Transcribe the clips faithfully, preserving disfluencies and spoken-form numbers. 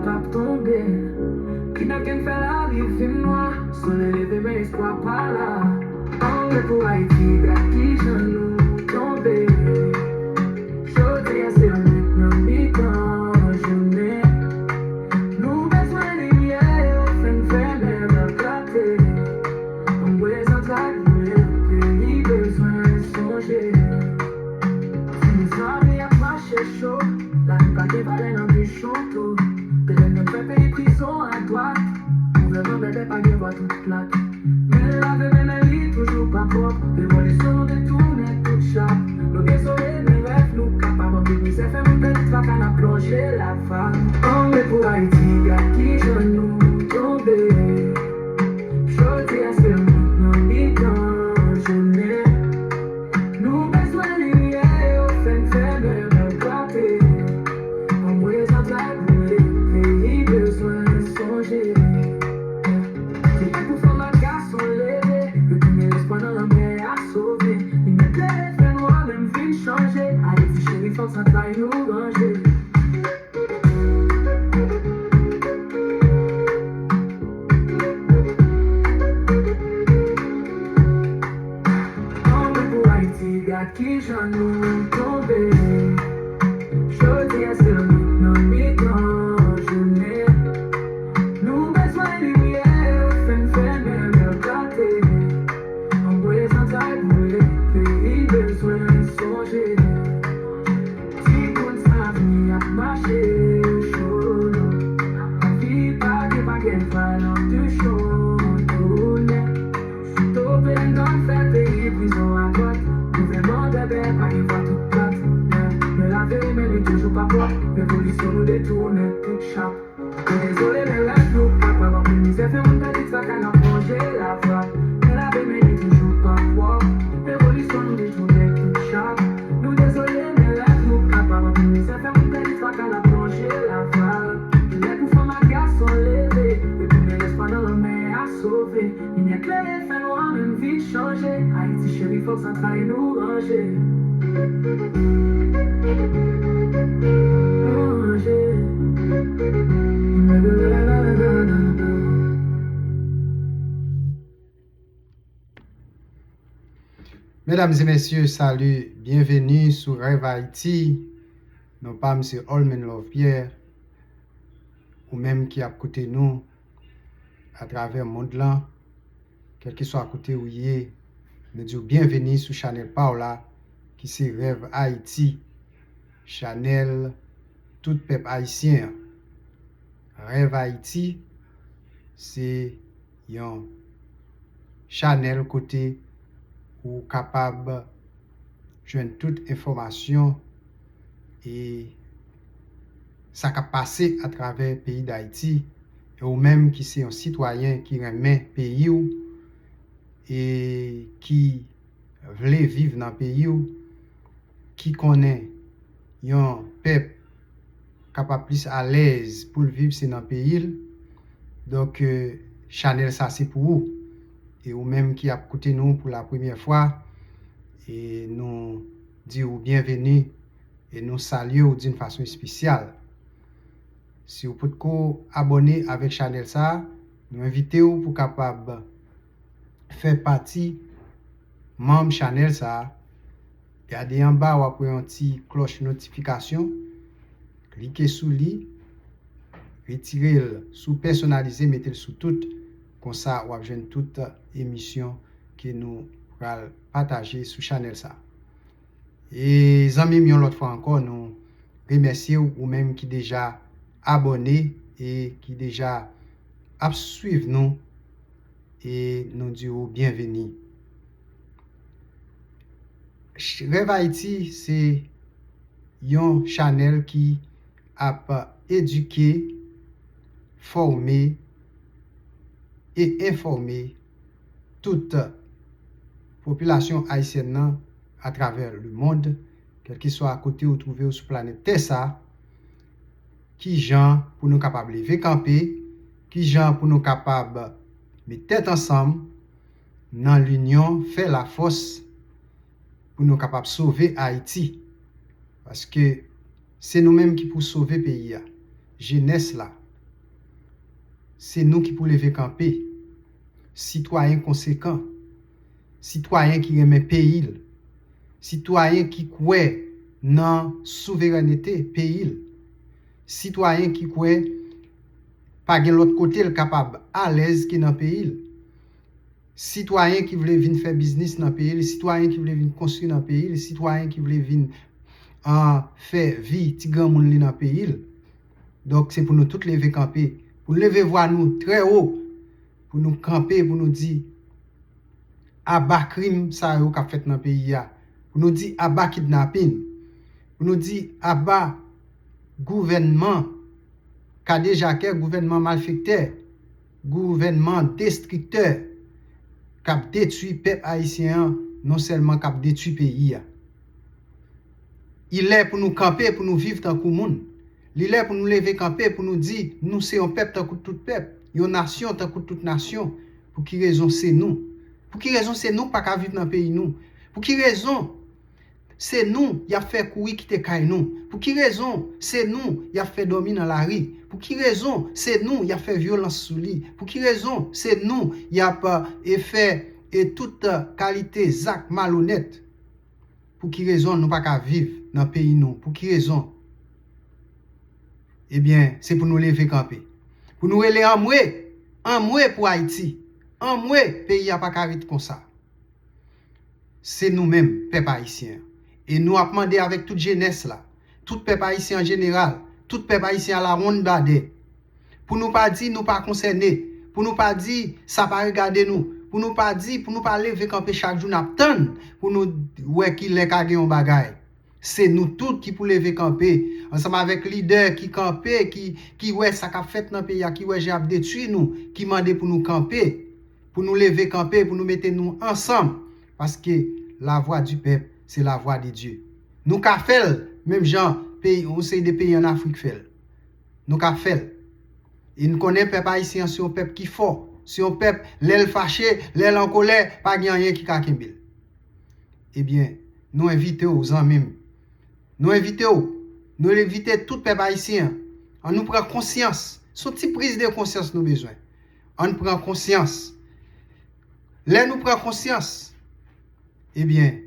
p ap tonbe. Kidnapin fè lari vin nwa, solèy leve men espwa pa la. Angle pou Ayiti, gad kijan nou tonbe. Jodi a se lwit nan mitan jounen. Nou bezwen limyè, yo fè n fèmen bèl klate. Anmwe zantray boule, peyi bezwen sonje. Ti mezanmi ap mache cho, lavi pa gen valè nan buch. Chonto, petèt nèg fè peyi prizon ak dwat. Gouvènman bèbè pa gen vwa tout plat. Men lave men men li toujou pa pwòp. Revolisyon nou detounen tout chak. Nou dezole men rèv nou kapab. Anpil mizè fè moun pèdi traka n ap plonje lava. Angle pou Ayiti, gad kijan nou tonbe. Jodi a se lwit nan mitan jounen. Nou bezwen limyè, yo fè n fèmen bèl klate. Anmwe zantray boule, peyi bezwen sonje. Se lè pou fanm ak gason leve, retounen lespwa nan lanmè a sove. Limyè klere fè nwa menm vin chanje. Ayiti cheri, fòk zantray nou ranje. Anmwe pou Ayiti, gad kijan nou tonbe. Jodi a se lwit nan mitan jounen. Nou bezwen limyè, fè n fèmen bèl klate. Anmwe zantray boule, peyi bezwen sonje. Timoun sa vini ap mache cho. Lavi pa gen, pa gen vwa nan buch yo tounen. Chonto, petèt nèg fè peyi prizon ak dwat. Gouvènman bèbè pa gen vwa tout plat. Men lave men li toujou pa pwòp. Revolisyon nou detounen tout chak. Nou dezole men rèv nou kapab. Anpil mizè fè moun pèdi traka n ap plonje lava. Men lave men li toujou pa pwòp. Revolisyon nou detounen tout chak. Nou dezole men rèv nou kapab. Anpil mizè fè moun pèdi traka n ap plonje lava. Lè pou fanm ak gason leve. Retounen lespwa nan lanmè a sove. Limyè klere fè nwa menm vin chanje. Ayiti cheri, fòk zantray nou ranje. Ranje. Medam e mesye, sali, byenveni sou Rèv Ayiti. Non pa m se Olmen Love Pierre. Ou menm ki ap koute nou atravè mond lan, kèlkeswa kote ou ye, nou di w byenveni sou chanèl pa w la, ki se Rèv Ayiti, chanèl tout pèp ayisyen an. Rèv Ayiti, se yon chanèl kote ou kapab jwenn tout enfòmasyon e sa k ap pase atravè peyi Dayiti, e ou menm ki se yon sitwayen ki renmen peyi w e ki vle viv nan peyi w, ki konnen yon pèp kapab plis alèz pou l viv se nan peyi l. Donk, e, chanèl sa se pou ou. E ou menm ki ap koute nou pou la premyè fwa, e nou di w byenveni e nou salye w d'une façon espesyal. Si w potko abòne avèk chanèl sa, nou envite w pou kapab fè pati manm chanèl sa. Gade anba, w ap wè yon ti klòch notifikasyon. Klike sou li, retire l sou pèsonalize, mete l sou tout. Konsa, w ap jwenn tout emisyon ke nou pral pataje sou chanèl sa. E zanmi m, yon lòt fwa ankò, nou remèsye w, ou menm ki deja abòne e ki deja ap swiv nou, e nou di w byenveni. Ch-, Rèv Ayiti se yon chanèl ki ap edike, fòme e enfòme tout popilasyon ayisyèn nan atravè lemonn, kèlkeswa kote ou twouve w sou planèt tè sa, kijan pou nou kapab leve kanpe, kijan pou nou kapab met tèt ansanm nan linyon, fè lafòs pou nou kapab sove Ayiti. Paske se nou menm ki pou sove peyi a. Jenès la, Se nou ki pou leve kanpe. Sitwayen konsekan. Sitwayen ki renmen peyi l. Sitwayen ki kwè nan souverènte peyi l. Sitwayen ki kwè pa gen lòt kote l kapab alèz ke nan peyi l. Sitwayen ki vle vin fè biznis nan peyi l, sitwayen ki vle vin konstwi nan peyi l, sitwayen ki vle vin, ah, fè vi ti granmoun li nan peyi l. Donk, se pou nou tout leve kanpe, pou n leve vwa nou trè wo, pou nou kanpe, pou nou di, aba krim sa yo k ap fèt nan peyi a, pou nou di, aba kidnapin, pou nou di, aba gouvènman kadejakè, gouvènman malfektè, gouvènman destriktè k ap detwi pèp ayisyen an, non sèlman k ap detwi peyi a. Li lè pou nou kanpe, pou nou viv tankou moun. Li lè pou nou leve kanpe, pou nou di, nou se yon pèp tankou tout pèp, yon nasyon tankou tout nasyon. Pou ki rezon se nou? Pou ki rezon se nou k pa ka viv nan peyi nou? Pou ki rezon se nou y ap fè kouri kite kay nou? Pou ki rezon se nou y ap fè dòmi nan lari? Pou ki rezon se nou y ap fè vyolans sou li? Pou ki rezon se nou y ap, e, fè, e, tout, e, kalite zak malonèt? Pou ki rezon nou pa ka viv nan peyi nou? Pou ki rezon? Ebyen, se pou nou leve kanpe. Pou nou rele anmwe, anmwe pou Ayiti. Anmwe, peyi a pa ka ret konsa. Se nou menm, pèp ayisyen an. E nou ap mande avèk tout jenès la, tout pèp ayisyen an jeneral, tout pèp ayisyen alawonnbadè, pou nou pa di nou pa konsène, pou nou pa di sa pa regade nou, pou nou pa di, pou nou pa leve kanpe chak jou n ap tann pou nou wè ki lè ka gen yon bagay. Se nou tout ki pou leve kanpe, ansanm avèk lidè ki kanpe, ki, ki wè sa k ap fèt nan peyi a, ki wè jan y ap detwi nou, ki mande pou nou kanpe, pou nou leve kanpe, pou nou mete nou ansanm. Paske la voix du peuple, c'est la voix de Dieu. Nou ka fè l, menm jan peyi, yon seri de peyi ann Afrik fè l. Nou ka fè l. E n konnen pèp ayisyen an se yon pèp ki fò. Se yon pèp, lè l fache, lè l an kolè, pa gen anyen ki ka kenbe l. Ebyen, nou envite w, zanmi m. Nou envite w. Nou envite tout pèp ayisyen an. Ann nou pran konsyans. Se yon ti priz de konsyans nou bezwen. Ann pran konsyans. Lè nou pran konsyans, ebyen,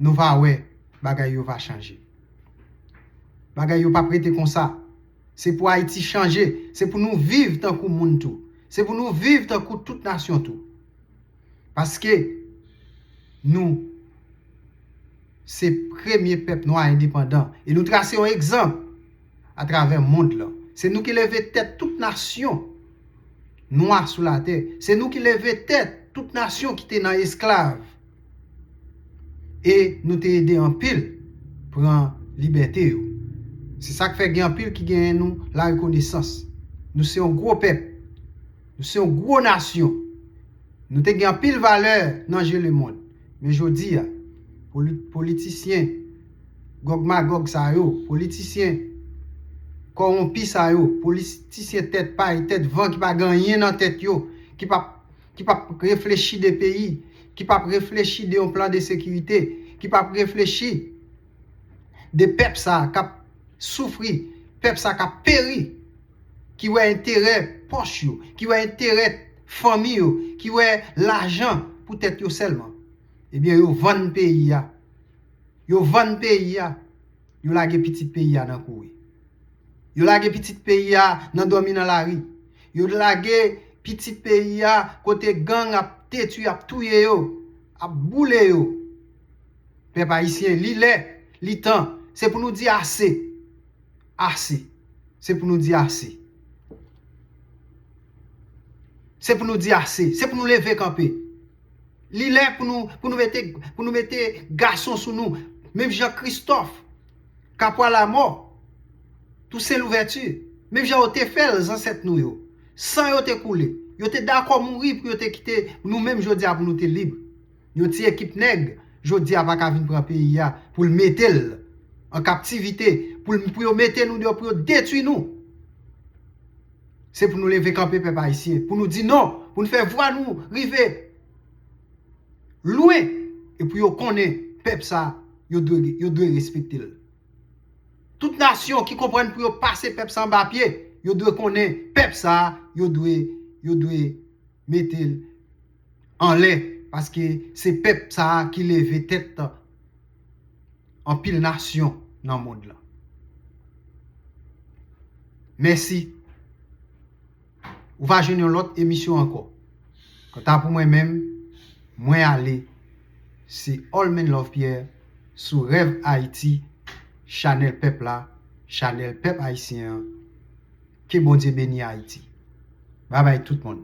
nou va wè bagay yo va chanje. Bagay yo p ap rete konsa. Se pou Ayiti chanje. Se pou nou viv tankou moun tou. Se pou nou viv tankou tout nasyon tou. Paske nou se premye pèp nwa endepandan. E nou trase yon egzanp atravè mond lan. Se nou ki leve tèt tout nasyon nwa sou latè. Se nou ki leve tèt tout nasyon ki te nan esklav. E nou te ede anpil pran libète yo. Se sa k fè gen anpil ki genyen nou larekonesans. Nou se yon gwo pèp. Nou se yon gwo nasyon. Nou te gen anpil valè nan je lemonn. Men jodi a, poli-, politisyen Gòg Magòg sa yo, politisyen kòwonpi sa yo, politisyen tèt pay, tèt van ki pa gen anyen nan tèt yo, ki p ap, ki p ap reflechi de peyi, ki p ap reflechi de yon plan de sekirite, ki p ap reflechi de pèp sa k ap soufri, pèp sa k ap peri, ki wè enterè pòch yo, ki wè enterè fanmi yo, ki wè lajan pou tèt yo sèlman. Ebyen, yo vann peyi a. Yo vann peyi a. Yo lage pitit peyi a nan kouri. Yo lage pitit peyi a nan dòmi nan lari. Yo lage pitit peyi a kote gang ap detwi, ap touye yo, ap boule yo. Pèp ayisyen, li lè, li tan. Se pou nou di ase. Ase. Se pou nou di ase. Se pou nou di ase. Se pou nou leve kanpe. Li lè pou nou, pou nou mete, pou nou mete gason sou nou. Menm jan Kristòf, Kapwa Lamò, Tousen Louvèti, menm jan yo te fè l zansèt nou yo. San yo te koule. Yo te dakò mouri pou yo te kite nou menm jodi a pou nou te lib. Yon ti ekip nèg, jodi a pa ka vin pran peyi a pou l mete l an kaptivite, pou l, pou yo mete nou deyò, pou yo detwi nou. Se pou nou leve kanpe, pèp ayisyen, pou nou di non, pou nou fè vwa nou rive lwen, e pou yo konnen pèp sa, yo dwe, yo dwe respekte l. Tout nasyon ki konprann pou yo pase pèp sa anba pye, Yo dwe konnen pèp sa a, yo dwe, yo dwe mete l anlè, paske se pèp sa a ki leve tèt anpil nasyon nan mond lan. Mèsi. Ou va jwenn yon lòt emisyon ankò. Kanta pou mwen menm, mwen ale. Se All Men Love Pierre sou Rèv Ayiti, chanèl pèp la, chanèl pèp ayisyen an. Ke Bondye beni Ayiti. Babay tout moun.